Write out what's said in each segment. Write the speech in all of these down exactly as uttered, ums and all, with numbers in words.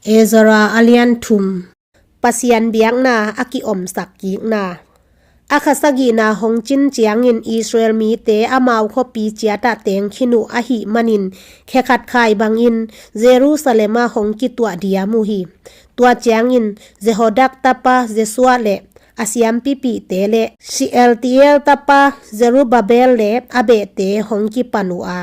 Ezra a lian thum. Pasian biakna a ki-omsak kikna. A kha sagihna hong cin ciangin Israel mite amau khuapi ciatah teng khin uh ahih manin, khe khat khai bangin Jerusalem ah hong kituah diam uh hi. Tua ciangin Jehozadak tapa Jesua le a siampipihte le Shealtiel tapa Zerubbabel le a behte hong kipan uh a,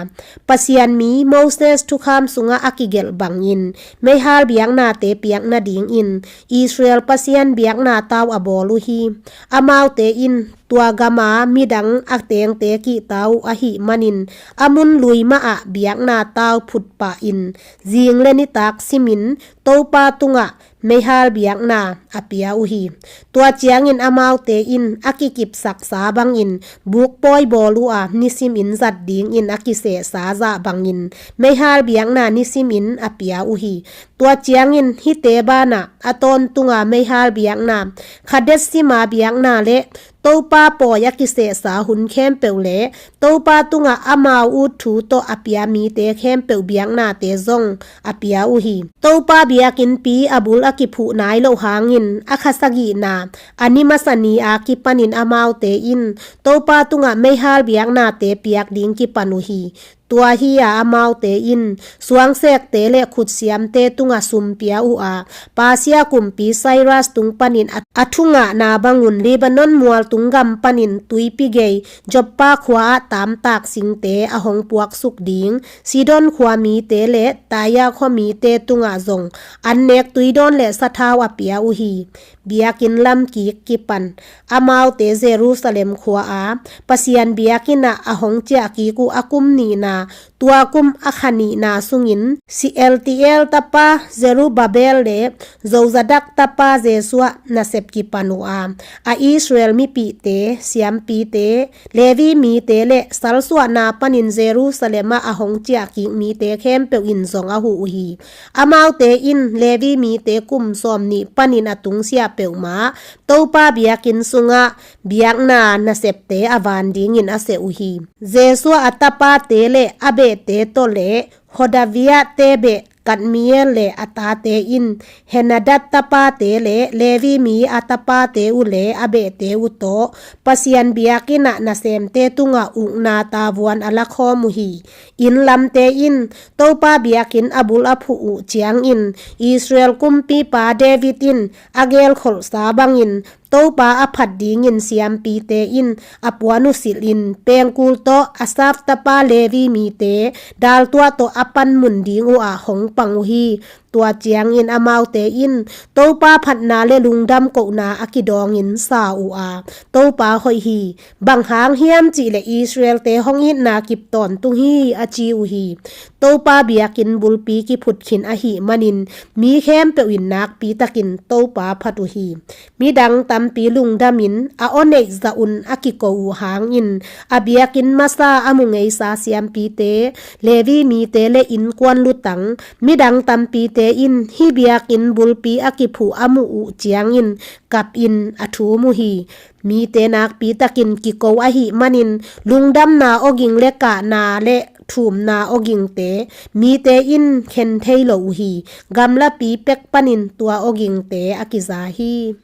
Pasian mi Moses thukham sungah a kigelh bangin meihal biaknate piak nadingin Israel Pasian biakna tau a bawl uh hi. Amaute in tua gama midang a tengte kihta uh ahih manin, a mun lui mahah biakna tau phutpahin, zing le nitak simin Topa tungah meihal biakna a pia uh hi. Tua ciangin amaute in a kikipsaksa bangin bukpawi bawl uh a, nisimin zat dingin a kisehsa zah bangin meihal biakna nisimin a pia uh hi. Tua ciangin hihte banah a tawntunga meihal biakna, Kadesh sima biakna le Topa pawi a kisehsa hun khempeuh le Topa tungah amau ut thu tawh a pia mite khempeuh biaknate zong a pia uh hi. Topa biakinnpi a bul a kiphuh nai loh hangin a kha sagihna, a ni masa ni a kipanin amaute in Topa tungah meihal biaknate piak ding kipan uh hi. Tua hi-a amaute in suangsekte le khutsiamte tungah sum pia uh a, Persia kumpi Cyrus tung panin a, a thungahna bangun Lebanon mualtung gam panin tuipi gei Joppa khua-ah tamtak singte a hong puaksuk ding Sidon khua mite le Tyre khua mite tungah zong annek tuidawn le sathau a pia uh hi. Biakinn lam kik kipan amaute Jerusalem khua-a Pasian biakinn ah a hong ciah kik uh a kum nihna, tua kum a kha nihna sungin Shealtiel tapa Zerubbabel le Jozadak tapa Jesua nasep kipan uh a, a Israel mipihte, siampite, Levi mite le salsuahna panin Jerusalem ah a hong ciah kik mite khempeuh in zong a huh uh hi. Amaute in Levi mite kum sawmnih panin a tungsiah peuhmah Topa biakinn sungah biakna nasepte a van dingin a seh uh hi. Jesua a tapate le a behte tawh le Hodavia te beh Kadmiel le a tate in Henadad tapate le Levi mi a tapate uh le a behte uh tawh Pasian biakinn ah nasemte tungah ukna tavuan a lakhawm uh hi. Inn lamte in Topa biakinn a bul a phuh uh ciangin Israel kumpipa David in a gelkholhsa bangin Topa a phat dingin siampite in a puan uh silhin pengkul tawh Asaf tapa Levi mite daltuah tawh a panmun ding uh ah hong pang uh hi. Tua ciangin amaute in Topa phatna le lungdam kohna a kidawngin sa uh a, Topa hoih hi. Bang hang hiam cihleh Israel-te hong itna kip tawntung hi, a ci uh hi. Topa biakinn bulpi kiphut khin ahih manin mi khempeuh in nakpitakin Topa phat uh hi. Midang tampi lungdamin a aw neih zah un a kiko uh hangin a biakinn masa a mu ngeisa siampite, Levi mite le innkuan lutang midang tampite in hih biakinn bulpi a kiphuh a muh uh ciangin kapin a thum uh hi. Mite nakpitakin kiko ahih manin lungdamna awging le kahna le thumna awgingte mite in khen thei lo uh hi. Gamlapi pek panin tua awgingte a kiza hi.